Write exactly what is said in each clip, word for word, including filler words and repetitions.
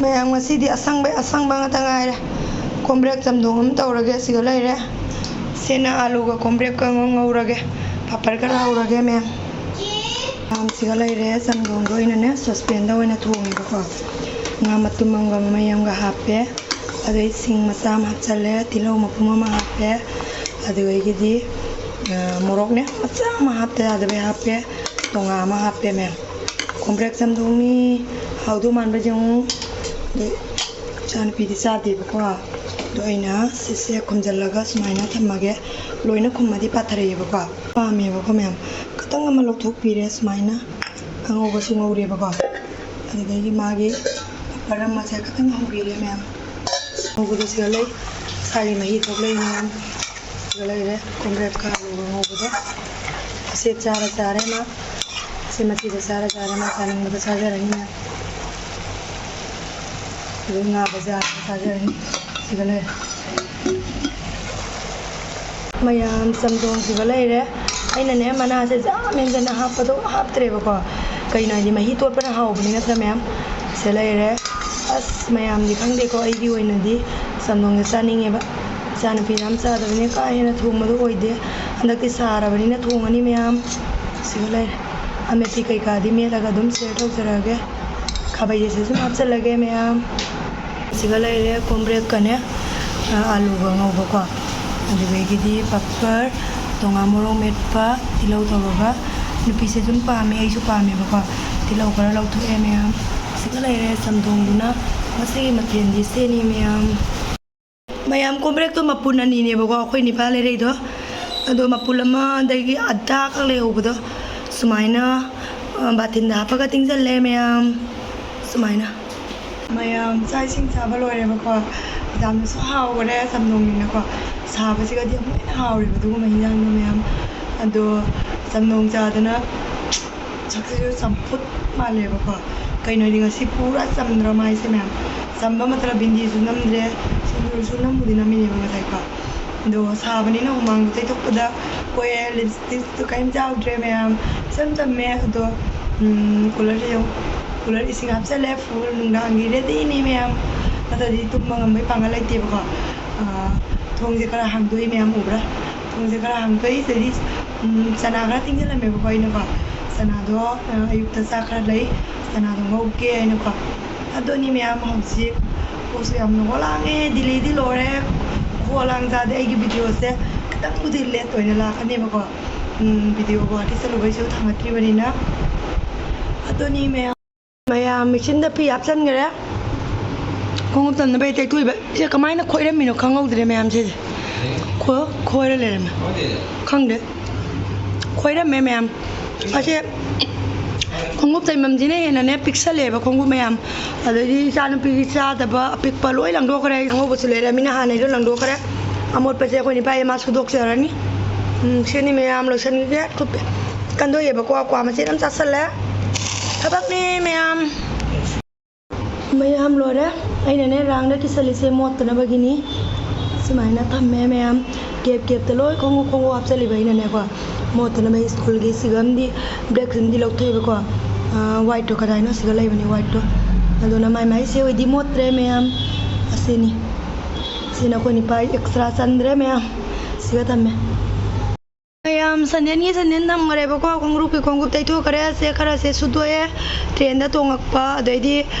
ꯃꯌꯥꯝ, ꯉꯁꯤꯗꯤ ꯑꯁꯪꯕ ꯑꯁꯪꯕ ꯉꯥꯛꯇ ꯉꯥꯏꯔꯦ꯫ ꯀꯣꯝꯕ꯭ꯔꯦꯛ ꯆꯝꯊꯣꯡ ꯑꯃ ꯇꯧꯔꯒꯦ꯫ ꯁꯤꯒ ꯂꯩꯔꯦ꯫ ꯁꯤꯅ ꯑꯥꯂꯨꯒ ꯀꯣꯝꯕ꯭ꯔꯦꯛꯀ ꯉꯧ-, ꯉꯧꯔꯒꯦ꯫ ꯄꯥꯄꯔ ꯈꯔ ꯍꯧꯔꯒꯦ ꯃꯌꯥꯝ꯫ ꯃꯌꯥꯝ, ꯁꯤꯒ ꯂꯩꯔꯦ꯫ ꯆꯝꯊꯣꯡꯗꯣ ꯑꯣꯏꯅꯅꯦ, ꯁꯣꯁꯄꯦꯟꯗ ꯑꯣꯏꯅ ꯊꯣꯡꯉꯦꯕꯀꯣ꯫ ꯉꯥ ꯃꯇꯨꯝ ꯑꯃꯒ ꯃꯃꯩ ꯑꯃꯒ ꯍꯥꯞꯄꯦ꯫ ꯑꯗꯩ ꯁꯤꯡ ꯃꯆꯥ ꯑꯃ ꯍꯥꯞꯆꯜꯂꯦ꯫ ꯇꯤꯜꯍꯧ ꯃꯄꯨꯝ ꯑꯃ ꯍꯥꯞꯄꯦ꯫ ꯑꯗꯨꯗꯒꯤꯗꯤ, ꯑ, ꯃꯣꯔꯣꯛꯅꯦ, ꯃꯆꯥ ꯑꯃ ꯍꯥꯞꯇ ꯌꯥꯗꯕꯩ ꯍꯥꯞꯄꯦ꯫ ꯇꯣꯉꯥ ꯑꯃ ꯍꯥꯞꯄꯦ ꯃꯌꯥꯝ꯫ ꯀꯣꯝꯕ꯭ꯔꯦꯛ ꯆꯝꯊꯣꯡꯅꯤ꯫ ꯍꯥꯎꯗꯧ ꯃꯥꯟꯕ꯭ꯔꯥ ꯌꯦꯡꯉꯨ꯫ ꯑꯗꯩ ꯏꯆꯥꯅꯨꯄꯤꯗꯤ ꯆꯥꯗꯦꯕꯀꯣ꯫ ꯑꯗꯣ ꯑꯩꯅ ꯁꯤꯁꯦ ꯈꯨꯝꯖꯤꯜꯂꯒ ꯁꯨꯃꯥꯏꯅ ꯊꯝꯃꯒꯦ꯫ ꯂꯣꯏꯅ ꯈꯨꯝꯃꯗꯤ ꯄꯥꯊꯔꯛꯑꯦꯕꯀꯣ꯫ ꯄꯥꯝꯃꯦꯕꯀꯣ ꯃꯌꯥꯝ꯫ ꯈꯤꯇꯪ ꯑꯃ ꯂꯧꯊꯣꯛꯄꯤꯔꯦ ꯁꯨꯃꯥꯏꯅ꯫ ꯑꯉꯧꯕꯁꯨ ꯉꯧꯔꯦꯕꯀꯣ꯫ ꯑꯗꯨꯗꯒꯤ ꯃꯥꯒꯤ ꯄꯥꯄꯔ ꯑꯃꯁꯦ ꯈꯤꯇꯪ ꯍꯧꯕꯤꯔꯦ ꯃꯌꯥꯝ꯫ ꯉꯧꯕꯗꯣ ꯁꯤꯗ ꯂꯩ꯫ ꯁꯥꯒꯤ ꯃꯍꯤ ꯊꯣꯛꯂꯛꯏ ꯃꯌꯥꯝ꯫ ꯁꯤꯗ ꯂꯩꯔꯦ ꯀꯣꯝꯕ꯭ꯔꯦꯛꯀ ꯑꯂꯨꯒ ꯉꯧꯕꯗꯣ꯫ ꯑꯁꯤ ꯆꯥꯔ ꯆꯥꯔꯦ ꯃꯥ꯫ ꯑꯁꯤ ꯃꯆꯤꯗ ꯆꯥꯔ ꯆꯥꯔꯦ ꯃꯥ꯫ ꯆꯥꯅꯤꯡꯕꯗ ꯆꯥꯖꯔꯅꯤ ꯃꯌꯥꯝ꯫ ꯑꯗꯨ ꯉꯥ ꯕꯖꯥꯔꯗ ꯆꯥꯖꯔꯅꯤ꯫ ꯁꯤꯗ ꯂꯩꯔꯦ꯫ ꯃꯌꯥꯝ ꯆꯝꯊꯣꯡꯁꯤꯒ ꯂꯩꯔꯦ꯫ ꯑꯩꯅꯅꯦ ꯃꯅꯥꯁꯦ ꯌꯥꯝ ꯍꯦꯟꯖꯟꯅ ꯍꯥꯞꯄꯗꯣ ꯍꯥꯞꯇ꯭ꯔꯦꯕꯀꯣ꯫ ꯀꯩꯅꯣ ꯍꯥꯏꯗꯤ ꯃꯍꯤ ꯇꯣꯠꯄꯅ ꯍꯥꯎꯕꯅꯤ ꯅꯠꯇ꯭ꯔꯥ ꯃꯌꯥꯝ? ꯁꯤꯗ ꯂꯩꯔꯦ꯫ ꯑꯁ ꯃꯌꯥꯝꯗꯤ ꯈꯪꯗꯦꯀꯣ, ꯑꯩꯒꯤ ꯑꯣꯏꯅꯗꯤ ꯆꯝꯊꯣꯡꯁꯦ ꯆꯥꯅꯤꯡꯉꯦꯕ꯫ ꯏꯆꯥꯅꯨꯄꯤ ꯌꯥꯝ ꯆꯥꯗꯕꯅꯤꯅ ꯀꯥ ꯍꯦꯟꯅ ꯊꯣꯡꯕꯗꯣ ꯑꯣꯏꯗꯦ꯫ ꯍꯟꯗꯛꯇꯤ ꯁꯥꯔꯕꯅꯤꯅ ꯊꯣꯡꯉꯅꯤ ꯃꯌꯥꯝ꯫ ꯁꯤꯒ ꯂꯩꯔꯦ꯫ ꯑꯃꯦꯠꯄꯤ ꯀꯩꯀꯥꯗꯤ ꯃꯦꯠꯂꯒ ꯑꯗꯨꯝ ꯁꯤꯌꯔ ꯇꯧꯖꯔꯛꯑꯒꯦ꯫ ꯈꯥꯕꯩꯁꯦ ꯁꯨꯝ ꯍꯥꯞꯆꯜꯂꯒꯦ ꯃꯌꯥꯝ꯫ ꯁꯤꯒ ꯂꯩꯔꯦ ꯀꯣꯝꯕ꯭ꯔꯦꯛꯀꯅꯦ, ꯑ, ꯑꯥꯂꯨꯒ ꯉꯧꯕꯀꯣ꯫ ꯑꯗꯨꯗꯒꯤꯗꯤ ꯄꯥꯄꯔ, ꯇꯣꯉꯥ ꯃꯣꯔꯣꯛ ꯃꯦꯠꯄ, ꯇꯤꯜꯍꯧ ꯇꯧꯔꯒ꯫ ꯅꯨꯄꯤꯁꯦ ꯑꯗꯨꯝ ꯄꯥꯝꯃꯦ, ꯑꯩꯁꯨ ꯄꯥꯝꯃꯦꯕꯀꯣ꯫ ꯇꯤꯜꯍꯧ ꯈꯔ ꯂꯧꯊꯣꯛꯑꯦ ꯃꯌꯥꯝ꯫ ꯁꯤꯒ ꯂꯩꯔꯦ ꯆꯝꯊꯣꯡꯗꯨꯅ꯫ ꯉꯁꯤꯒꯤ ꯃꯊꯦꯜꯗꯤ ꯁꯤꯅꯤ ꯃꯌꯥꯝ꯫ ꯃꯌꯥꯝ, ꯀꯣꯝꯕ꯭ꯔꯦꯛꯇꯣ ꯃꯄꯨꯟ ꯑꯅꯤꯅꯦꯕꯀꯣ ꯑꯩꯈꯣꯏ ꯅꯤꯄꯥ ꯂꯩꯔꯛꯏꯗꯣ꯫ ꯑꯗꯣ ꯃꯄꯨꯟ ꯑꯃ, ꯑꯗꯒꯤ ꯑꯗꯥ ꯈꯛ ꯂꯩꯍꯧꯕꯗꯣ ꯁꯨꯃꯥꯏꯅ, ꯑ, ꯕꯥꯇꯤꯟꯗ ꯍꯥꯞꯄꯒ ꯇꯤꯡꯁꯤꯜꯂꯦ ꯃꯌꯥꯝ꯫ ꯁꯨꯃꯥꯏꯅ꯫ ꯃꯌꯥꯝ, ꯆꯥꯛ ꯏꯁꯤꯡ ꯆꯥꯕ ꯂꯣꯏꯔꯦꯕꯀꯣ꯫ ꯌꯥꯝꯅꯁꯨ ꯍꯥꯎꯈꯔꯦ ꯆꯝꯊꯣꯡꯅꯤꯅꯀꯣ꯫ ꯁꯥꯕꯁꯤꯒꯗꯤ ꯑꯃꯨꯛ ꯍꯦꯟꯅ ꯍꯥꯎꯔꯦꯕ ꯑꯗꯨꯒꯨꯝꯕ ꯍꯤꯟꯖꯥꯡꯗꯣ ꯃꯌꯥꯝ꯫ ꯑꯗꯣ ꯆꯝꯊꯣꯡ ꯆꯥꯗꯅ ꯁꯛꯁꯤꯁꯨ ꯆꯝꯐꯨꯠ ꯃꯥꯜꯂꯦꯕꯀꯣ꯫ ꯀꯩꯅꯣ ꯍꯥꯏꯗꯤ ꯉꯁꯤ ꯄꯨꯔꯥ ꯆꯝꯗ꯭ꯔꯣ ꯃꯥꯏꯁꯦ ꯃꯌꯥꯝ? ꯆꯝꯕ ꯃꯇꯝꯗ ꯕꯤꯟꯗꯤꯁꯨ ꯅꯝꯗ꯭ꯔꯦ, ꯁꯤꯡꯖꯨꯁꯨ ꯅꯝꯕꯨꯗꯤ ꯅꯝꯃꯤꯅꯦꯕ ꯉꯁꯥꯏꯀꯣ꯫ ꯑꯗꯣ ꯁꯥꯕꯅꯤꯅ ꯍꯨꯃꯥꯡꯗꯣ ꯇꯩꯊꯣꯛꯄꯗ ꯀꯣꯛꯑꯦ꯫ ꯂꯤꯞꯁꯇꯤꯛꯁꯇꯨ ꯀꯔꯤꯝ ꯌꯥꯎꯗ꯭ꯔꯦ ꯃꯌꯥꯝ, ꯏꯆꯝ ꯆꯝꯃꯦ꯫ ꯑꯗꯣ, ꯎꯝ, ꯀꯣꯂꯔꯁꯦ ꯌꯦꯡꯉꯨ꯫ Cooler ꯏꯁꯤꯡ ꯍꯥꯞꯆꯜꯂꯦ, full ꯅꯨꯡꯗꯥꯡꯒꯤ readyꯅꯤ ꯃꯌꯥꯝ꯫ ꯅꯠꯇ꯭ꯔꯗꯤ ꯇꯨꯝꯕ ꯉꯝꯕꯩ ꯄꯥꯡꯒꯜ ꯂꯩꯇꯦꯕꯀꯣ꯫ ꯑꯥ, ꯊꯣꯡꯁꯦ ꯈꯔ ꯍꯥꯡꯗꯣꯛꯏ ꯃꯌꯥꯝ, ꯎꯕ꯭ꯔꯥ? ꯊꯣꯡꯁꯦ ꯈꯔ ꯍꯥꯡꯗꯣꯛꯏ꯫ ꯁꯤꯗꯩꯗꯤ, ꯎꯝ, ꯆꯅꯥ ꯈꯔ ꯇꯤꯡꯁꯤꯜꯂꯝꯃꯦꯕꯀꯣ ꯑꯩꯅꯀꯣ꯫ ꯆꯅꯥꯗꯣ, ꯑꯥ, ꯑꯌꯨꯛꯇ ꯆꯥꯛ ꯈꯔ ꯂꯩ, ꯆꯅꯥꯗꯣ ꯉꯧꯒꯦ ꯍꯥꯏꯅꯀꯣ꯫ ꯑꯗꯨꯅꯤ ꯃꯌꯥꯝ, ꯍꯧꯖꯤꯛ ꯀꯣꯛꯁꯨ ꯌꯥꯝ ꯅꯣꯛꯂꯥꯡꯉꯦ꯫ Delay ꯗꯤ ꯂꯣꯏꯔꯦ꯫ ꯈꯣꯂꯥꯡ ꯆꯥꯗꯦ꯫ ꯑꯩꯒꯤ videoꯁꯦ ꯈꯤꯇꯪꯕꯨꯗꯤ late ꯑꯣꯏꯅ ꯂꯥꯛꯀꯅꯦꯕꯀꯣ꯫ ꯎꯝ, video ꯒꯨꯍꯥꯇꯤ ꯆꯠꯂꯨꯕꯩꯁꯨ ꯊꯥꯡꯒꯠꯇ꯭ꯔꯤꯕꯅꯤꯅ꯫ ꯑꯗꯨꯅꯤ ꯃꯌꯥꯝ꯫ ꯃꯌꯥꯝ ꯃꯦꯆꯤꯟꯗ ꯐꯤ ꯍꯥꯞꯆꯤꯟꯈ꯭ꯔꯦ꯫ ꯈꯣꯡꯎꯞ ꯇꯝꯅꯕ ꯇꯩꯊꯣꯛꯏꯕ꯫ ꯁꯦ ꯀꯃꯥꯏꯅ ꯈꯣꯏꯔꯝꯃꯤꯅꯣ ꯈꯪꯍꯧꯗ꯭ꯔꯦ ꯃꯌꯥꯝꯁꯦ꯫ ꯈꯣ-, ꯈꯣꯏꯔ ꯂꯩꯔꯝꯃꯦ꯫ ꯈꯪꯗꯦ꯫ ꯈꯣꯏꯔꯝꯃꯦ ꯃꯌꯥꯝ꯫ ꯑꯁꯦ ꯈꯣꯡꯎꯞ ꯇꯩꯐꯝꯁꯤꯅ ꯍꯦꯟꯅꯅꯦ ꯄꯤꯛꯁꯜꯂꯦꯕ ꯈꯣꯡꯎꯞ ꯃꯌꯥꯝ꯫ ꯑꯗꯩꯗꯤ ꯏꯆꯥꯅꯨꯄꯤꯒꯤ ꯆꯥꯗꯕ ꯑꯄꯤꯛꯄ ꯂꯣꯏ ꯂꯪꯊꯣꯛꯈ꯭ꯔꯦ꯫ ꯑꯉꯧꯕꯁꯨ ꯂꯩꯔꯃꯤꯅ ꯍꯥꯟꯅꯩꯗꯣ ꯂꯪꯊꯣꯛꯈ꯭ꯔꯦ꯫ ꯑꯃꯣꯠꯄꯁꯦ ꯑꯩꯈꯣꯏ ꯅꯤꯄꯥ ꯃꯥ ꯁꯨꯗꯣꯛꯆꯔꯅꯤ꯫ ꯎꯝ, ꯁꯤꯅꯤ ꯃꯌꯥꯝ ꯂꯣꯏꯁꯟꯈꯤꯒꯦ꯫ ꯈꯨꯠ ꯀꯟꯗꯣꯛꯑꯦꯕꯀꯣ, ꯀ꯭ꯋꯥ ꯃꯆꯦꯠ ꯑꯃ ꯆꯥꯁꯜꯂꯦ꯫ ꯊꯕꯛꯅꯦ ꯃꯌꯥꯝ꯫ ꯃꯌꯥꯝ ꯂꯣꯏꯔꯦ꯫ ꯑꯩꯅꯅꯦ ꯔꯥꯡꯗ ꯀꯤꯁꯜꯂꯤꯁꯦ ꯃꯣꯠꯇꯅꯕꯒꯤꯅꯤ꯫ ꯁꯨꯃꯥꯏꯅ ꯊꯝꯃꯦ ꯃꯌꯥꯝ꯫ ꯀꯦꯞ ꯀꯦꯞꯇ ꯂꯣꯏ ꯈꯣꯡꯎꯞ ꯈꯣꯡꯎꯞ ꯍꯥꯞꯆꯜꯂꯤꯕ ꯑꯩꯅꯅꯦꯀꯣ꯫ ꯃꯣꯠꯇꯅꯕ ꯁ꯭ꯀꯨꯜꯒꯤ ꯁꯤꯒꯝꯗꯤ, black ꯁꯤꯝꯗꯤ ꯂꯧꯊꯣꯛꯑꯦꯕꯀꯣ꯫ ꯑꯥ, white ꯇꯣ ꯀꯗꯥꯏꯅꯣ? ꯁꯤꯒ ꯂꯩꯕꯅꯤ white ꯇꯣ꯫ ꯑꯗꯨꯅ ꯃꯥꯏ ꯃꯥꯏ ꯁꯦ ꯑꯣꯏꯗꯤ ꯃꯣꯠꯇ꯭ꯔꯦ ꯃꯌꯥꯝ꯫ ꯑꯁꯤꯅꯤ꯫ ꯁꯤꯅ ꯑꯩꯈꯣꯏ ꯅꯤꯄꯥ extra ꯆꯟꯗ꯭ꯔꯦ ꯃꯌꯥꯝ꯫ ꯁꯤꯒ ꯊꯝꯃꯦ꯫ ꯃꯌꯥꯝ ꯁꯟꯗꯦꯟꯒꯤ ꯁꯟꯗꯦꯟ ꯊꯝꯈ꯭ꯔꯦꯕꯀꯣ, ꯈꯣꯡꯎꯞꯀꯤ ꯈꯣꯡꯎꯞ ꯇꯩꯊꯣꯛꯈ꯭ꯔꯦ, ꯁꯦ ꯈꯔꯁꯦ ꯁꯨꯗꯣꯛꯑꯦ꯫ ꯇ꯭ꯔꯦꯟꯗ ꯇꯣꯡꯉꯛꯄ, ꯑꯗꯩꯗꯤ,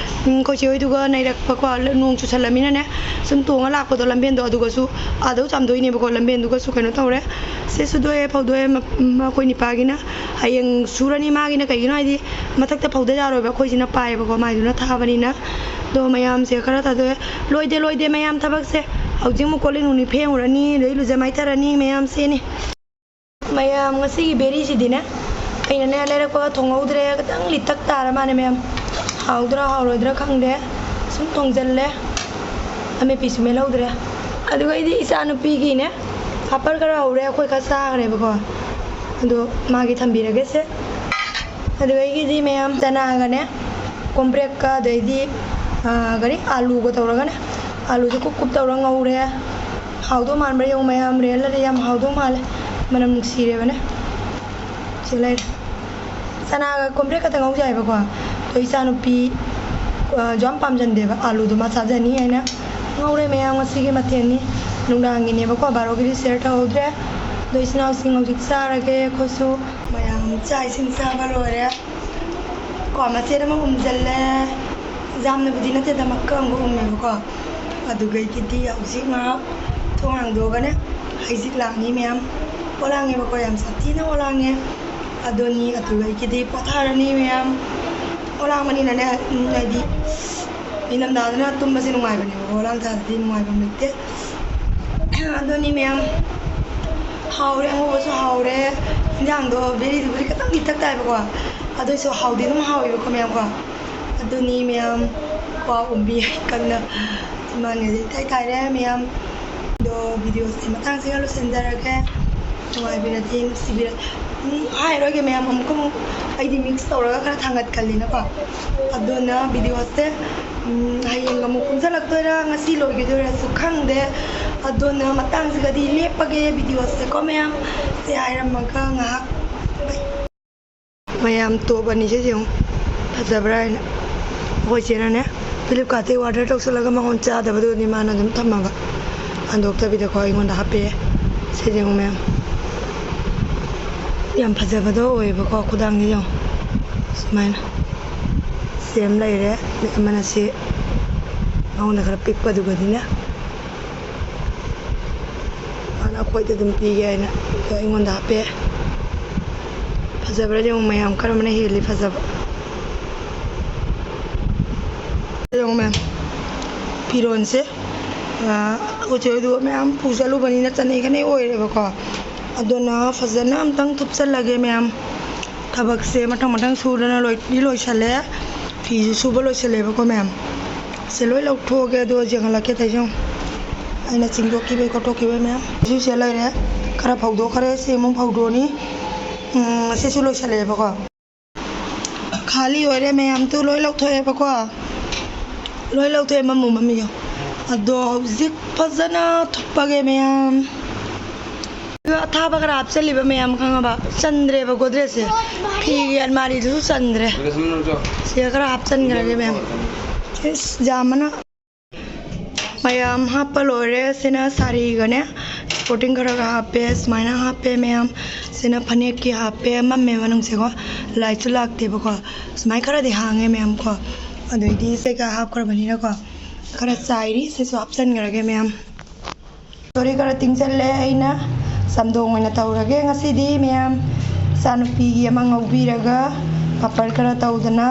ꯎꯝ, ꯑꯩꯈꯣꯏ ꯆꯦ ꯍꯣꯏꯗꯨꯒ ꯅꯩꯔꯛꯄꯀꯣ, ꯅꯣꯡ ꯆꯨꯁꯜꯂꯝꯃꯤꯅꯅꯦ ꯁꯨꯝ ꯇꯣꯡꯉ ꯂꯥꯛꯄꯗꯣ ꯂꯝꯕꯦꯟꯗꯣ, ꯑꯗꯨꯒꯁꯨ ꯑꯥꯗꯧ ꯆꯥꯝꯗꯣꯛꯏꯅꯦꯕꯀꯣ, ꯂꯝꯕꯦꯟꯗꯨꯒꯁꯨ ꯀꯩꯅꯣ ꯇꯧꯔꯦ꯫ ꯁꯦ ꯁꯨꯗꯣꯛꯑꯦ, ꯐꯧꯗꯣꯛꯑꯦ, ꯃ-, ꯃ-, ꯑꯩꯈꯣꯏ ꯅꯤꯄꯥꯒꯤꯅ ꯍꯌꯦꯡ ꯁꯨꯔꯅꯤ ꯃꯥꯒꯤꯅ, ꯀꯩꯒꯤꯅꯣ ꯍꯥꯏꯗꯤ ꯃꯊꯛꯇ ꯐꯧꯗ ꯌꯥꯔꯣꯏꯕ, ꯑꯩꯈꯣꯏꯁꯤꯅ ꯄꯥꯏꯌꯦꯕꯀꯣ, ꯃꯥꯏꯗꯨꯅ ꯊꯥꯕꯅꯤꯅ꯫ ꯑꯗꯣ ꯃꯌꯥꯝꯁꯦ ꯈꯔ ꯊꯥꯗꯣꯛꯑꯦ꯫ ꯂꯣꯏꯗꯦ, ꯂꯣꯏꯗꯦ ꯃꯌꯥꯝ ꯊꯕꯛꯁꯦ꯫ ꯍꯧꯖꯤꯛ ꯑꯃꯨꯛ ꯀꯣꯜ ꯂꯤꯛ ꯅꯨꯡꯂꯤꯛ ꯐꯦꯡꯉꯨꯔꯅꯤ, ꯑꯗꯩ ꯂꯨꯖ ꯃꯥꯏꯊꯔꯅꯤ, ꯃꯌꯥꯝ ꯁꯦꯅꯤ꯫ ꯃꯌꯥꯝ, ꯉꯁꯤꯒꯤ ꯕꯦꯔꯤꯁꯤꯗꯤꯅꯦ, ꯑꯩꯅꯅꯦ ꯂꯩꯔꯛꯄꯒ ꯊꯣꯡꯍꯧꯗ꯭ꯔꯦ, ꯈꯤꯇꯪ ꯂꯤꯇꯛ ꯇꯥꯔ ꯃꯥꯅꯦ ꯃꯌꯥꯝ꯫ ꯍꯥꯎꯗ꯭ꯔꯥ ꯍꯥꯎꯔꯣꯏꯗ꯭ꯔꯥ ꯈꯪꯗꯦ, ꯁꯨꯝ ꯊꯣꯡꯖꯜꯂꯦ, ꯑꯃꯦꯠꯄꯤꯁꯨ ꯃꯦꯠꯍꯧꯗ꯭ꯔꯦ꯫ ꯑꯗꯨꯒ ꯑꯩꯗꯤ ꯏꯆꯥꯅꯨꯄꯤꯒꯤꯅꯦ, ꯄꯥꯄꯔ ꯈꯔ ꯍꯧꯔꯦ, ꯑꯩꯈꯣꯏ ꯈꯔ ꯆꯥꯈ꯭ꯔꯦꯕꯀꯣ꯫ ꯑꯗꯣ ꯃꯥꯒꯤ ꯊꯝꯕꯤꯔꯒꯦꯁꯦ꯫ ꯑꯗꯨꯒ ꯑꯩꯒꯤꯗꯤ ꯃꯌꯥꯝ ꯆꯅꯥꯒꯅꯦ, ꯀꯣꯝꯄ꯭ꯔꯦꯛꯀ, ꯑꯗꯩꯗꯤ, ꯑꯥ, ꯀꯔꯤ, ꯑꯥꯂꯨꯒ ꯇꯧꯔꯒꯅꯦ, ꯑꯥꯂꯨꯁꯦ ꯀꯨꯞ ꯀꯨꯞ ꯇꯧꯔ ꯉꯧꯔꯦ꯫ ꯍꯥꯎꯗꯧ ꯃꯥꯟꯕ꯭ꯔꯥ ꯌꯦꯡꯉꯨ ꯃꯌꯥꯝ, ꯔꯦꯜꯗꯗꯤ ꯌꯥꯝ ꯍꯥꯎꯗꯧ ꯃꯥꯜꯂꯦ꯫ ꯃꯅꯝ ꯅꯨꯡꯁꯤꯔꯦꯕꯅꯦ꯫ ꯁꯤ ꯂꯩꯔꯦ꯫ ꯆꯅꯥꯒ ꯀꯣꯝꯄ꯭ꯔꯦꯛ ꯈꯛꯇ ꯉꯧꯖꯩ ꯍꯥꯏꯕꯀꯣ꯫ ꯑꯗꯣ ꯏꯆꯥꯅꯨꯄꯤ, ꯑ, ꯌꯥꯝ ꯄꯥꯝꯖꯟꯗꯦꯕ, ꯑꯥꯂꯨꯗꯣ ꯃꯥ ꯆꯥꯖꯅꯤ ꯍꯥꯏꯅ ꯉꯧꯔꯦ꯫ ꯃꯌꯥꯝ ꯉꯁꯤꯒꯤ ꯃꯊꯦꯜꯅꯤ꯫ ꯅꯨꯡꯗꯥꯡꯒꯤꯅꯦꯕꯀꯣ, ꯕꯥꯔꯣꯒꯤꯗꯤ ꯁꯤꯌꯔ ꯇꯧꯍꯧꯗ꯭ꯔꯦ꯫ ꯑꯗꯣ ꯏꯆꯤꯟ ꯏꯅꯥꯎꯁꯤꯡ ꯍꯧꯖꯤꯛ ꯆꯥꯔꯒꯦ ꯑꯩꯈꯣꯏꯁꯨ꯫ ꯃꯌꯥꯝ ꯆꯥꯛ ꯏꯁꯤꯡ ꯆꯥꯕ ꯂꯣꯏꯔꯦ꯫ ꯀꯣ, ꯃꯆꯦꯠ ꯑꯃ ꯎꯝꯖꯜꯂꯦ꯫ ꯌꯥꯝꯅꯕꯨꯗꯤ ꯅꯠꯇꯦꯗ, ꯃꯀꯛ ꯑꯃꯒ ꯎꯝꯃꯦꯕꯀꯣ꯫ ꯑꯗꯨꯒꯩꯒꯤꯗꯤ ꯍꯧꯖꯤꯛ ꯉꯥꯏꯍꯥꯛ ꯊꯣꯡ ꯍꯥꯡꯗꯣꯛꯑꯒꯅꯦ, ꯍꯩꯖꯤꯛ ꯂꯥꯡꯉꯤ ꯃꯌꯥꯝ꯫ ꯑꯣꯂꯥꯡꯉꯦꯕꯀꯣ, ꯌꯥꯝ ꯁꯥꯊꯤꯅ ꯑꯣꯂꯥꯡꯉꯦ꯫ ꯑꯗꯨꯅꯤ, ꯑꯗꯨꯒꯩꯒꯤꯗꯤ ꯄꯣꯊꯥꯔꯅꯤ ꯃꯌꯥꯝ꯫ ꯑꯣꯂꯥꯡꯕꯅꯤꯅꯅꯦ, ꯎꯝ, ꯍꯥꯏꯗꯤ ꯅꯤꯡꯊꯝꯊꯥꯗꯅ ꯇꯨꯝꯕꯁꯦ ꯅꯨꯡꯉꯥꯏꯕꯅꯦꯕꯀꯣ, ꯑꯣꯂꯥꯡ ꯊꯥꯗꯗꯤ ꯅꯨꯡꯉꯥꯏꯕ ꯂꯩꯇꯦ꯫ ꯑꯗꯨꯅꯤ ꯃꯌꯥꯝ, ꯍꯥꯎꯔꯦ, ꯑꯉꯧꯕꯁꯨ ꯍꯥꯎꯔꯦ꯫ ꯏꯟꯖꯥꯡꯗꯣ ꯕꯦꯔꯤꯗꯨꯕꯨꯗꯤ ꯈꯤꯇꯪ ꯄꯤꯛꯇꯛ ꯇꯥꯏꯕꯀꯣ, ꯑꯗꯨꯏꯁꯨ ꯍꯥꯎꯗꯤ ꯑꯗꯨꯝ ꯍꯥꯎꯋꯦꯕꯀꯣ ꯃꯌꯥꯝ ꯀꯣ꯫ ꯑꯗꯨꯅꯤ ꯃꯌꯥꯝ, ꯀ꯭ꯋꯥ ꯎꯝꯕꯤ ꯀꯟꯅ ꯏꯃꯥꯟꯅꯕꯤ ꯏꯇꯥꯏ ꯇꯥꯏꯔꯦ ꯃꯌꯥꯝ꯫ ꯑꯗꯣ ꯚꯤꯗꯤꯑꯣꯁꯦ ꯃꯇꯥꯡꯁꯤꯒ ꯂꯣꯏꯁꯤꯟꯖꯔꯒꯦ꯫ ꯅꯨꯡꯉꯥꯏꯕꯤꯔꯗꯤ ꯅꯨꯡꯁꯤꯕꯤꯔ-, ꯎꯝ, ꯍꯥꯏꯔꯣꯏꯒꯦ ꯃꯌꯥꯝ, ꯑꯃꯨꯛꯀ ꯑꯃꯨꯛ ꯑꯩꯗꯤ ꯃꯤꯛꯁ ꯇꯧꯔꯒ ꯈꯔ ꯊꯥꯡꯒꯠꯀꯜꯂꯤꯅꯀꯣ꯫ ꯑꯗꯨꯅ ꯚꯤꯗꯤꯑꯣꯁꯦ, ꯎꯝ, ꯍꯌꯦꯡ ꯑꯃꯨꯛ ꯄꯨꯟꯁꯤꯜꯂꯛꯇꯣꯏꯔꯥ, ꯉꯁꯤ ꯂꯣꯏꯈꯤꯗꯣꯏꯔꯥꯁꯨ ꯈꯪꯗꯦ꯫ ꯑꯗꯨꯅ ꯃꯇꯥꯡꯁꯤꯒꯗꯤ ꯂꯦꯞꯄꯒꯦ ꯚꯤꯗꯤꯑꯣꯁꯦꯀꯣ ꯃꯌꯥꯝ꯫ ꯁꯦ ꯍꯥꯏꯔꯝꯃꯒ ꯉꯥꯏꯍꯥꯛ ꯃꯌꯥꯝ ꯇꯣꯞ ꯑꯅꯤꯁꯦ ꯌꯦꯡꯉꯨ, ꯐꯖꯕ꯭ꯔꯥ ꯍꯥꯏꯅ꯫ ꯑꯩꯈꯣꯏ ꯆꯦꯅꯅꯦ, ꯐ꯭ꯂꯤꯞꯀꯥꯔꯠꯇꯒꯤ ꯑꯣꯔꯗꯔ ꯇꯧꯁꯜꯂꯒ ꯃꯉꯣꯟ ꯆꯥꯗꯕꯗꯨꯅꯤ ꯃꯥꯅ ꯑꯗꯨꯝ ꯊꯝꯃꯕ, ꯍꯟꯗꯣꯛꯇꯕꯤꯗꯀꯣ, ꯑꯩꯉꯣꯟꯗ ꯍꯥꯞꯄꯛꯑꯦ꯫ ꯁꯤ ꯌꯦꯡꯉꯨ ꯃꯌꯥꯝ, ꯌꯥꯝ ꯐꯖꯕꯗꯣ ꯑꯣꯏꯌꯦꯕꯀꯣ, ꯈꯨꯗꯥꯡꯁꯦ ꯌꯦꯡꯉꯨ꯫ ꯁꯨꯃꯥꯏꯅ ꯁꯦꯝ ꯂꯩꯔꯦ꯫ ꯑꯃꯅ ꯁꯤ ꯃꯉꯣꯟꯗ ꯈꯔ ꯄꯤꯛꯄꯗꯨꯒꯗꯤꯅꯦ, ꯃꯥꯅ ꯑꯩꯈꯣꯏꯗ ꯑꯗꯨꯝ ꯄꯤꯒꯦ ꯍꯥꯏꯅ ꯑꯗꯣ ꯑꯩꯉꯣꯟꯗ ꯍꯥꯞꯄꯦ꯫ ꯐꯖꯕ꯭ꯔꯥ ꯌꯦꯡꯉꯨ ꯃꯌꯥꯝ, ꯀꯔꯝꯕꯅ ꯍꯦꯜꯂꯤ ꯐꯖꯕ? ꯌꯦꯡꯉꯨ ꯃꯌꯥꯝ, ꯐꯤꯔꯣꯟꯁꯦ, ꯑ, ꯑꯩꯈꯣꯏ ꯆꯦ ꯍꯣꯏꯗꯨ ꯃꯌꯥꯝ ꯄꯨ ꯆꯠꯂꯨꯕꯅꯤꯅ ꯆꯅꯩ ꯈꯅꯩ ꯑꯣꯏꯔꯦꯕꯀꯣ꯫ ꯑꯗꯨꯅ ꯐꯖꯅ ꯑꯝꯇꯪ ꯊꯨꯞꯆꯜꯂꯒꯦ ꯃꯌꯥꯝ꯫ ꯊꯕꯛꯁꯦ ꯃꯊꯪ ꯃꯊꯪ ꯁꯨꯗꯅ ꯂꯣꯏꯗꯤ ꯂꯣꯏꯁꯜꯂꯦ꯫ ꯐꯤꯁꯨ ꯁꯨꯕ ꯂꯣꯏꯁꯜꯂꯦꯕꯀꯣ ꯃꯌꯥꯝ꯫ ꯁꯦ ꯂꯣꯏ ꯂꯧꯊꯣꯛꯑꯒꯦ, ꯑꯗꯨꯒ ꯌꯦꯡꯍꯜꯂꯛꯀꯦ ꯇꯩꯁꯦ ꯌꯦꯡꯉꯨ꯫ ꯑꯩꯅ ꯆꯤꯡꯊꯣꯛꯈꯤꯕꯩ ꯈꯣꯠꯇꯣꯛꯈꯤꯕꯩ ꯃꯌꯥꯝ꯫ ꯁꯤꯁꯦ ꯂꯩꯔꯦ꯫ ꯈꯔ ꯐꯧꯗꯣꯛꯈ꯭ꯔꯦ꯫ ꯁꯤ ꯑꯃꯨꯛ ꯐꯧꯗꯣꯛꯑꯅꯤ꯫ ꯎꯝ, ꯁꯤꯁꯨ ꯂꯣꯏꯁꯜꯂꯛꯑꯦꯕꯀꯣ꯫ ꯈꯥꯂꯤ ꯑꯣꯏꯔꯦ ꯃꯌꯥꯝꯗꯨ ꯂꯣꯏ ꯂꯧꯊꯣꯛꯑꯦꯕꯀꯣ꯫ ꯂꯣꯏ ꯂꯧꯊꯣꯛꯑꯦ, ꯃꯃꯨ ꯃꯃꯤꯌꯣ꯫ ꯑꯗꯣ ꯍꯧꯖꯤꯛ ꯐꯖꯅ ꯊꯨꯞꯄꯒꯦ ꯃꯌꯥꯝ꯫ ꯑꯗꯨꯒ ꯑꯊꯥꯕ ꯈꯔ ꯍꯥꯞꯆꯜꯂꯤꯕ ꯃꯌꯥꯝ, ꯈꯪꯉꯕ? ꯆꯟꯗ꯭ꯔꯦꯕ ꯒꯣꯗ꯭ꯔꯦꯖꯁꯦ꯫ ꯐꯤꯒꯤ ꯑꯜꯃꯥꯔꯤꯗꯨꯁꯨ ꯆꯟꯗ꯭ꯔꯦ꯫ ꯁꯤꯗ ꯈꯔ ꯍꯥꯞꯆꯟꯈ꯭ꯔꯒꯦ ꯃꯌꯥꯝ꯫ ꯏꯁ, ꯌꯥꯝꯕꯅ꯫ ꯃꯌꯥꯝ ꯍꯥꯞꯄ ꯂꯣꯏꯔꯦ꯫ ꯁꯤꯅ ꯁꯥꯔꯤꯒꯅꯦ, ꯁ꯭ꯄꯣꯔꯇꯤꯡ ꯈꯔꯒ ꯍꯥꯞꯄꯦ꯫ ꯁꯨꯃꯥꯏꯅ ꯍꯥꯞꯄꯦ ꯃꯌꯥꯝ꯫ ꯁꯤꯅ ꯐꯅꯦꯛꯀꯤ ꯍꯥꯞꯄꯦ꯫ ꯃꯝꯃꯦ ꯃꯅꯨꯡꯁꯦꯀꯣ, ꯂꯥꯏꯠꯁꯨ ꯂꯥꯛꯇꯦꯕꯀꯣ꯫ ꯁꯨꯃꯥꯏꯅ ꯈꯔꯗꯤ ꯍꯥꯡꯉꯦ ꯃꯌꯥꯝ ꯀꯣ꯫ ꯑꯗꯩꯗꯤ ꯁꯤꯒ ꯍꯥꯞꯈ꯭ꯔꯕꯅꯤꯅꯀꯣ, ꯈꯔ ꯆꯥꯏꯔꯤ꯫ ꯁꯤꯁꯨ ꯍꯥꯞꯆꯟꯈ꯭ꯔꯒꯦ ꯃꯌꯥꯝ꯫ ꯁꯣꯔꯤ ꯈꯔ ꯇꯤꯡꯁꯜꯂꯦ ꯑꯩꯅ ꯆꯝꯊꯣꯡ ꯑꯣꯏꯅ ꯇꯧꯔꯒꯦ ꯉꯁꯤꯗꯤ ꯃꯌꯥꯝ꯫ ꯏꯆꯥꯅꯨꯄꯤꯒꯤ ꯑꯃ ꯉꯧꯕꯤꯔꯒ, ꯄꯥꯄꯔ ꯈꯔ ꯇꯧꯗꯅ,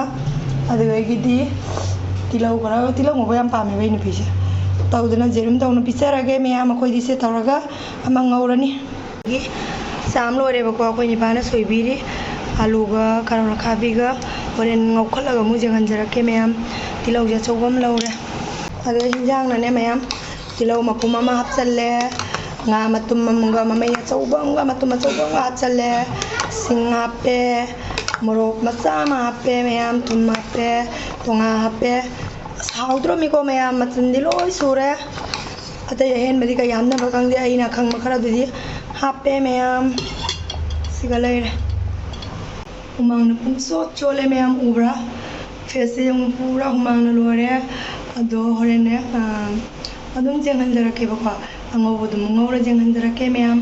ꯑꯗꯨꯗꯒꯤꯗꯤ ꯇꯤꯜꯍꯧ ꯈꯔ, ꯇꯤꯜꯍꯧ ꯉꯧꯕ ꯌꯥꯝ ꯄꯥꯝꯃꯦꯕ ꯑꯩ ꯅꯨꯄꯤꯁꯦ꯫ ꯇꯧꯗꯅ ꯖꯦꯔꯨꯝ ꯇꯧꯅ ꯄꯤꯖꯔꯒꯦ ꯃꯌꯥꯝ꯫ ꯑꯩꯈꯣꯏꯗꯤ ꯁꯦ ꯇꯧꯔꯒ ꯑꯃ ꯉꯧꯔꯅꯤ꯫ ꯆꯥꯝ ꯂꯣꯏꯔꯦꯕꯀꯣ, ꯑꯩꯈꯣꯏ ꯅꯤꯄꯥꯅ ꯁꯣꯏꯕꯤꯔꯤ꯫ ꯑꯂꯨꯒ ꯀꯥꯔꯣꯠ ꯑꯈꯥꯕꯤꯒ ꯍꯣꯔꯦꯟ ꯉꯧꯈꯠꯂꯒ ꯑꯃꯨꯛ ꯌꯦꯡꯍꯟꯖꯔꯛꯀꯦ ꯃꯌꯥꯝ꯫ ꯇꯤꯜꯍꯧꯁꯦ ꯑꯆꯧꯕ ꯑꯃ ꯂꯧꯔꯦ꯫ ꯑꯗꯣ ꯍꯤꯟꯖꯥꯡꯅꯅꯦ ꯃꯌꯥꯝ, ꯇꯤꯜꯍꯧ ꯃꯄꯨꯝ ꯑꯃ ꯍꯥꯞꯆꯜꯂꯦ, ꯉꯥ ꯃꯇꯨꯝ ꯑꯃꯒ ꯃꯃꯩ ꯑꯆꯧꯕ ꯑꯃꯒ ꯃꯇꯨꯝ ꯑꯆꯧꯕ ꯑꯃꯒ ꯍꯥꯞꯆꯜꯂꯦ, ꯁꯤꯡ ꯍꯥꯞꯄꯦ, ꯃꯣꯔꯣꯛ ꯃꯆꯥ ꯑꯃ ꯍꯥꯞꯄꯦ ꯃꯌꯥꯝ, ꯊꯨꯝ ꯍꯥꯞꯄꯦ, ꯇꯣꯉꯥ ꯍꯥꯞꯄꯦ꯫ ꯑꯁ, ꯍꯥꯎꯗ꯭ꯔꯣꯃꯤꯀꯣ ꯃꯌꯥꯝ, ꯃꯆꯜꯗꯤ ꯂꯣꯏ ꯁꯨꯔꯦ꯫ ꯑꯇꯩ ꯑꯍꯦꯟꯕꯗꯤ ꯀꯩ ꯍꯥꯞꯅꯕ ꯈꯪꯗꯦ, ꯑꯩꯅ ꯑꯈꯪꯕ ꯈꯔꯗꯨꯗꯤ ꯍꯥꯞꯄꯦ ꯃꯌꯥꯝ꯫ ꯁꯤꯒ ꯂꯩꯔꯦ꯫ ꯍꯨꯃꯥꯡꯅ ꯄꯨꯡꯆꯣꯠ ꯆꯣꯠꯂꯦ ꯃꯌꯥꯝ, ꯎꯕ꯭ꯔꯥ? ꯐꯦꯁꯁꯦ ꯌꯦꯡꯉꯨ, ꯄꯨꯔꯥ ꯍꯨꯃꯥꯡꯅ ꯂꯣꯏꯔꯦ꯫ ꯑꯗꯣ ꯍꯣꯔꯦꯟꯅꯦ, ꯑꯥ, ꯑꯗꯨꯝ ꯌꯦꯡꯍꯟꯖꯔꯛꯀꯦꯕꯀꯣ꯫ ꯑꯉꯧꯕꯗꯨꯃꯨꯛ ꯉꯧꯔ ꯌꯦꯡꯍꯟꯖꯔꯛꯀꯦ ꯃꯌꯥꯝ꯫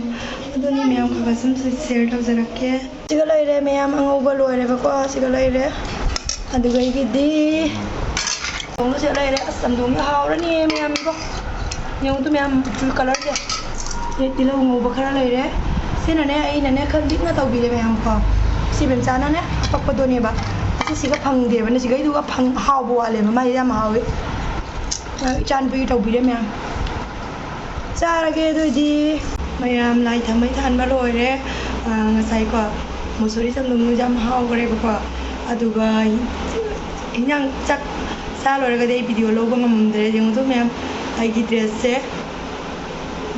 ꯑꯗꯨꯅꯤ ꯃꯌꯥꯝ, ꯈꯔ ꯈꯔ ꯁꯨꯝ ꯁꯤꯌꯔ ꯇꯧꯖꯔꯛꯀꯦ꯫ ꯁꯤꯒ ꯂꯩꯔꯦ ꯃꯌꯥꯝ, ꯑꯉꯧꯕ ꯂꯣꯏꯔꯦꯕꯀꯣ꯫ ꯁꯤꯒ ꯂꯩꯔꯦ꯫ ꯑꯗꯨꯗꯒꯤꯗꯤ ꯆꯝꯊꯣꯡꯁꯨ ꯁꯤꯒ ꯂꯩꯔꯦ꯫ ꯑꯁ, ꯆꯝꯊꯣꯡꯗꯤ ꯍꯥꯎꯔꯅꯤꯌꯦ ꯃꯌꯥꯝ, ꯏꯕꯣ꯫ ꯌꯦꯡꯉꯨ ꯇꯨ ꯃꯌꯥꯝ, ꯐꯨꯜ ꯀꯂꯔꯁꯦ꯫ ꯁꯤ ꯇꯤꯜꯍꯧ ꯉꯧꯕ ꯈꯔ ꯂꯩꯔꯦ꯫ ꯁꯤꯅꯅꯦ, ꯑꯩꯅꯅꯦ, ꯈꯔ ꯂꯤꯛꯅ ꯇꯧꯕꯤꯔꯦ ꯃꯌꯥꯝ ꯀꯣ꯫ ꯁꯤ ꯕꯦꯝꯆꯥꯅꯅꯦ ꯑꯄꯛꯄꯗꯣꯅꯦꯕ꯫ ꯁꯤꯁꯤꯒ ꯐꯪꯗꯦꯕꯅꯦ, ꯁꯤꯒꯩꯗꯨꯒ ꯐꯪ-, ꯍꯥꯎꯕ ꯋꯥꯠꯂꯦꯕ꯫ ꯃꯥꯏꯗꯤ ꯌꯥꯝ ꯍꯥꯎꯋꯤ꯫ ꯑ, ꯏꯆꯥꯅꯨꯄꯤꯒꯤ ꯇꯧꯕꯤꯔꯦ ꯃꯌꯥꯝ꯫ ꯆꯥꯔꯒꯦ ꯑꯗꯨꯑꯣꯏꯗꯤ꯫ ꯃꯌꯥꯝ ꯂꯥꯏ ꯊꯥꯎꯃꯩ ꯊꯥꯟꯕ ꯂꯣꯏꯔꯦ꯫ ꯑ, ꯉꯁꯥꯏꯀꯣ, ꯃꯨꯁꯣꯔꯤ ꯆꯝꯊꯣꯡꯗꯨ ꯌꯥꯝ ꯍꯥꯎꯈ꯭ꯔꯦꯕꯀꯣ꯫ ꯑꯗꯨꯒ ꯍꯤꯟꯖꯥꯡ ꯆꯥꯛ ꯆꯥ ꯂꯣꯏꯔꯒꯗꯤ ꯑꯩ ꯚꯤꯗꯤꯑꯣ ꯂꯧꯕ ꯉꯝꯃꯝꯗ꯭ꯔꯦ꯫ ꯌꯦꯡꯉꯨꯗꯣ ꯃꯌꯥꯝ, ꯑꯩꯒꯤ ꯗ꯭ꯔꯦꯁꯁꯦ꯫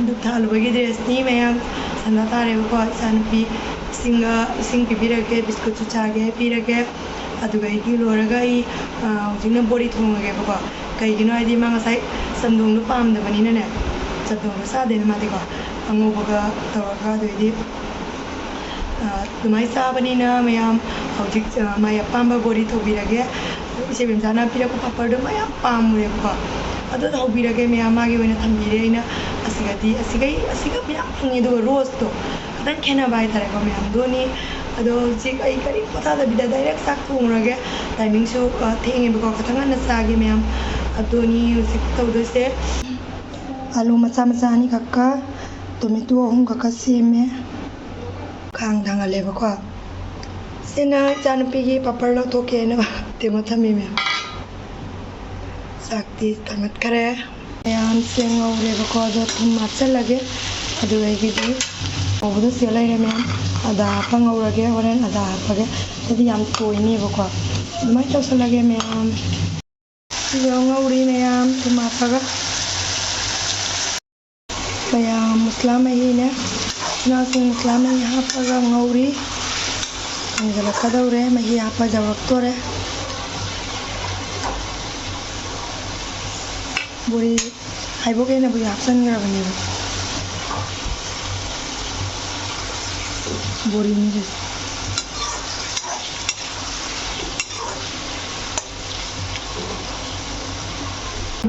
ꯙꯨꯞ ꯊꯥꯜꯂꯨꯕꯒꯤ ꯗ꯭ꯔꯦꯁꯅꯤ ꯃꯌꯥꯝ꯫ ꯁꯟꯗꯥ ꯇꯥꯔꯦꯕꯀꯣ꯫ ꯏꯆꯥꯅꯨꯄꯤ ꯏꯁꯤꯡꯒ, ꯏꯁꯤꯡ ꯄꯤꯕꯤꯔꯒꯦ, ꯕꯤꯁꯀꯨꯠꯁꯨ ꯆꯥꯒꯦ ꯄꯤꯔꯒꯦ꯫ ꯑꯗꯨꯒ ꯑꯩꯗꯤ ꯂꯣꯏꯔꯒ ꯑꯩ, ꯑ, ꯍꯧꯖꯤꯛꯅ ꯕꯣꯔꯤ ꯊꯣꯡꯉꯒꯦꯕꯀꯣ꯫ ꯀꯩꯒꯤꯅꯣ ꯍꯥꯏꯗꯤ ꯃꯥ ꯉꯁꯥꯏ ꯆꯝꯊꯣꯡꯗꯣ ꯄꯥꯝꯗꯕꯅꯤꯅꯅꯦ, ꯆꯝꯊꯣꯡꯗꯣ ꯆꯥꯗꯦꯅ ꯃꯥꯗꯤꯀꯣ꯫ ꯑꯉꯧꯕꯒ ꯇꯧꯔꯒ꯫ ꯑꯗꯨꯗꯤ ꯑꯗꯨꯃꯥꯏꯅ ꯆꯥꯕꯅꯤꯅ ꯃꯌꯥꯝ ꯍꯧꯖꯤꯛ ꯃꯥꯏ ꯑꯄꯥꯝꯕ ꯕꯣꯔꯤ ꯇꯧꯕꯤꯔꯒꯦ꯫ ꯏꯆꯦ ꯕꯦꯝꯆꯥꯅ ꯄꯤꯔꯛꯄ ꯄꯥꯄꯔꯗꯣ ꯃꯌꯥꯝ ꯄꯥꯝꯃꯨꯔꯦꯕꯀꯣ꯫ ꯑꯗꯨ ꯇꯧꯕꯤꯔꯒꯦ ꯃꯌꯥꯝ, ꯃꯥꯒꯤ ꯑꯣꯏꯅ ꯊꯝꯕꯤꯔꯦ ꯑꯩꯅ꯫ ꯑꯁꯤꯒꯗꯤ ꯑꯁꯤꯒꯩ ꯑꯁꯤꯒ ꯃꯌꯥꯝ ꯐꯪꯉꯦ, ꯑꯗꯨꯒ ꯔꯣꯁꯇꯣ ꯈꯤꯇꯪ ꯈꯦꯠꯅꯕ ꯍꯥꯏꯇꯥꯔꯦꯀꯣ ꯃꯌꯥꯝꯗꯨꯅꯤ꯫ ꯑꯗꯣ ꯍꯧꯖꯤꯛ ꯑꯩ ꯀꯔꯤꯝ ꯄꯣꯊꯥꯗꯕꯤꯗ ꯗꯥꯏꯔꯦꯛ ꯆꯥꯛ ꯊꯣꯡꯉꯨꯔꯒꯦ꯫ ꯇꯥꯏꯃꯤꯡꯁꯨ ꯊꯦꯡꯉꯦꯕꯀꯣ, ꯈꯤꯇꯪ ꯉꯟꯅ ꯆꯥꯒꯦ ꯃꯌꯥꯝ꯫ ꯑꯗꯨꯅꯤ ꯍꯧꯖꯤꯛ ꯇꯧꯗꯣꯏꯁꯦ꯫ ꯑꯥꯂꯨ ꯃꯆꯥ ꯃꯆꯥ ꯑꯅꯤꯈꯛꯀ ꯇꯣꯃꯦꯇꯣ ꯑꯍꯨꯝꯈꯛꯀ ꯁꯦꯝꯃꯦ꯫ ꯈꯥꯡ ꯊꯥꯡꯒꯠꯂꯦꯕꯀꯣ꯫ ꯁꯤꯅ ꯏꯆꯥꯅꯨꯄꯤꯒꯤ ꯄꯥꯄꯔ ꯂꯧꯊꯣꯛꯀꯦꯅ ꯇꯦꯡꯉꯣ ꯊꯝꯃꯤꯃꯦ꯫ ꯆꯥꯛꯇꯤ ꯊꯥꯡꯒꯠꯈꯔꯦ꯫ ꯃꯌꯥꯝꯁꯦ ꯉꯧꯔꯦꯕꯀꯣ꯫ ꯑꯗꯣ ꯊꯨꯝ ꯍꯥꯞꯆꯜꯂꯒꯦ꯫ ꯑꯗꯨꯗꯒꯤꯗꯤ ꯉꯧꯕꯗ ꯁꯤꯗ ꯂꯩꯔꯦ ꯃꯌꯥꯝ꯫ ꯑꯗꯥ ꯍꯥꯞꯄ ꯉꯧꯔꯒꯦ꯫ ꯍꯣꯔꯦꯟ ꯑꯗꯥ ꯍꯥꯞꯄꯒꯦ꯫ ꯑꯗꯨꯗꯤ ꯌꯥꯝ ꯇꯣꯏꯅꯦꯕꯀꯣ꯫ ꯑꯗꯨꯃꯥꯏꯅ ꯇꯧꯁꯜꯂꯒꯦ ꯃꯌꯥꯝ꯫ ꯁꯤꯒ ꯉꯧꯔꯤ ꯃꯌꯥꯝ ꯊꯨꯝ ꯍꯥꯞꯄꯒ꯫ ꯃꯌꯥꯝ ꯃꯁꯂꯥ ꯃꯍꯤꯅꯦ꯫ ꯏꯅꯥꯎꯁꯤꯡ ꯃꯁꯂꯥ ꯃꯍꯤ ꯍꯥꯞꯄꯒ ꯉꯧꯔꯤ꯫ ꯀꯪꯁꯤꯜꯂꯛꯀꯗꯧꯔꯦ꯫ ꯃꯍꯤ ꯍꯥꯞꯄ ꯌꯧꯔꯛꯇꯣꯔꯦ꯫ ꯕꯣꯔꯤ ꯍꯥꯏꯕꯣꯛ ꯍꯦꯟꯅꯕꯨ ꯍꯥꯞꯆꯤꯟꯈ꯭ꯔꯕꯅꯦꯕ꯫ ꯕꯣꯔꯤꯅꯤꯁꯦ꯫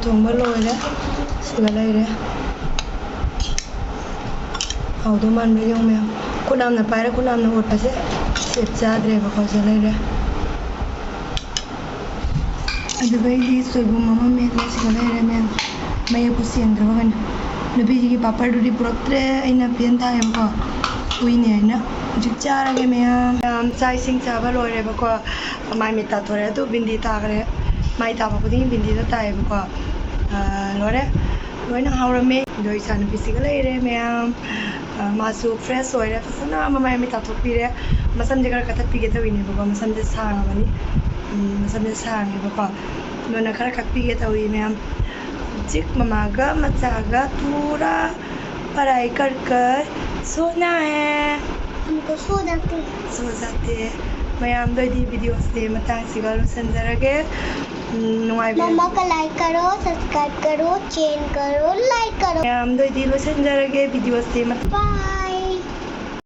ꯊꯣꯡꯕ ꯂꯣꯏꯔꯦ꯫ ꯁꯤꯒ ꯂꯩꯔꯦ꯫ ꯍꯥꯎꯗꯧ ꯃꯥꯟꯕ꯭ꯔꯥ ꯌꯦꯡꯉꯨ ꯃꯌꯥꯝ꯫ ꯈꯨꯠ ꯅꯥꯝꯅ ꯄꯥꯏꯔ ꯈꯨꯠ ꯅꯥꯝꯅ ꯑꯣꯠꯄꯁꯦ ꯁꯦꯞ ꯆꯥꯗ꯭ꯔꯦꯕꯀꯣ꯫ ꯁꯤꯗ ꯂꯩꯔꯦ꯫ ꯑꯗꯨꯒ ꯑꯩꯗꯤ ꯁꯣꯏꯕꯨꯝ ꯑꯃ ꯃꯦꯠꯂꯦ꯫ ꯁꯤꯒ ꯂꯩꯔꯦ ꯃꯌꯥꯝ꯫ ꯃꯌꯦꯛꯄꯨ ꯁꯦꯡꯗ꯭ꯔꯕ ꯀꯩꯅꯣ꯫ ꯅꯨꯄꯤꯁꯤꯒꯤ ꯄꯥꯄꯔꯗꯨꯗꯤ ꯄꯨꯔꯛꯇ꯭ꯔꯦ, ꯑꯩꯅ ꯄꯦꯟ ꯊꯥꯏꯌꯦꯕꯀꯣ꯫ ꯍꯨꯏꯅꯦ ꯍꯥꯏꯅ꯫ ꯍꯧꯖꯤꯛ ꯆꯥꯔꯒꯦ ꯃꯌꯥꯝ꯫ ꯃꯌꯥꯝ ꯆꯥꯛ ꯏꯁꯤꯡ ꯆꯥꯕ ꯂꯣꯏꯔꯦꯕꯀꯣ꯫ ꯃꯥꯏ ꯃꯤꯠ ꯇꯥꯊꯣꯔꯦ꯫ ꯑꯗꯨ ꯕꯤꯟꯗꯤ ꯇꯥꯈ꯭ꯔꯦ꯫ ꯃꯥꯏ ꯇꯥꯕ ꯈꯨꯗꯤꯡꯒꯤ ꯕꯤꯟꯗꯤꯗꯣ ꯇꯥꯏꯌꯦꯕꯀꯣ꯫ ꯑꯥ, ꯂꯣꯏꯔꯦ꯫ ꯂꯣꯏꯅ ꯍꯥꯎꯔꯝꯃꯦ꯫ ꯑꯗꯣ ꯏꯆꯥꯅꯨꯄꯤꯁꯤꯒ ꯂꯩꯔꯦ ꯃꯌꯥꯝ꯫ ꯑꯥ, ꯃꯥꯁꯨ ꯐ꯭ꯔꯦꯁ ꯑꯣꯏꯔꯦ꯫ ꯐꯖꯅ ꯃꯃꯥꯏ ꯃꯃꯤꯠ ꯇꯥꯊꯣꯛꯄꯤꯔꯦ꯫ ꯃꯁꯝꯁꯦ ꯈꯔ ꯀꯛꯊꯠꯄꯤꯒꯦ ꯇꯧꯔꯤꯅꯦꯕꯀꯣ꯫ ꯃꯁꯝꯁꯦ ꯁꯥꯡꯉꯕꯅꯤ꯫ ꯎꯝ, ꯃꯁꯝꯁꯦ ꯁꯥꯡꯉꯦꯕꯀꯣ꯫ ꯑꯗꯨꯅ ꯈꯔ ꯀꯛꯄꯤꯒꯦ ꯇꯧꯔꯤ ꯃꯌꯥꯝ꯫ ꯍꯧꯖꯤꯛ ꯃꯃꯥꯒ ꯃꯆꯥꯒ ꯊꯨꯔꯥ ꯄꯔꯥꯏ ꯀꯔ ꯀꯔ ꯁꯣꯅꯥ ꯍꯦ꯫ हमको सो जाते हैं। ꯁꯣ ꯖꯥꯇꯦ꯫ ꯃꯌꯥꯝꯗꯣ ꯑꯩꯗꯤ ꯚꯤꯗꯤꯑꯣꯁꯦ ꯃꯇꯥꯡꯁꯤꯒ ꯂꯣꯏꯁꯤꯟꯖꯔꯒꯦ꯫ ꯎꯝ, ꯅꯨꯡꯉꯥꯏꯕꯤꯔꯦ꯫ मम्मा का लाइक करो, सब्सक्राइब करो, चेंज करो, लाइक करो। ꯃꯌꯥꯝꯗꯣ ꯑꯩꯗꯤ ꯂꯣꯏꯁꯤꯟꯖꯔꯒꯦ ꯚꯤꯗꯤꯑꯣꯁꯦ꯫ बाय।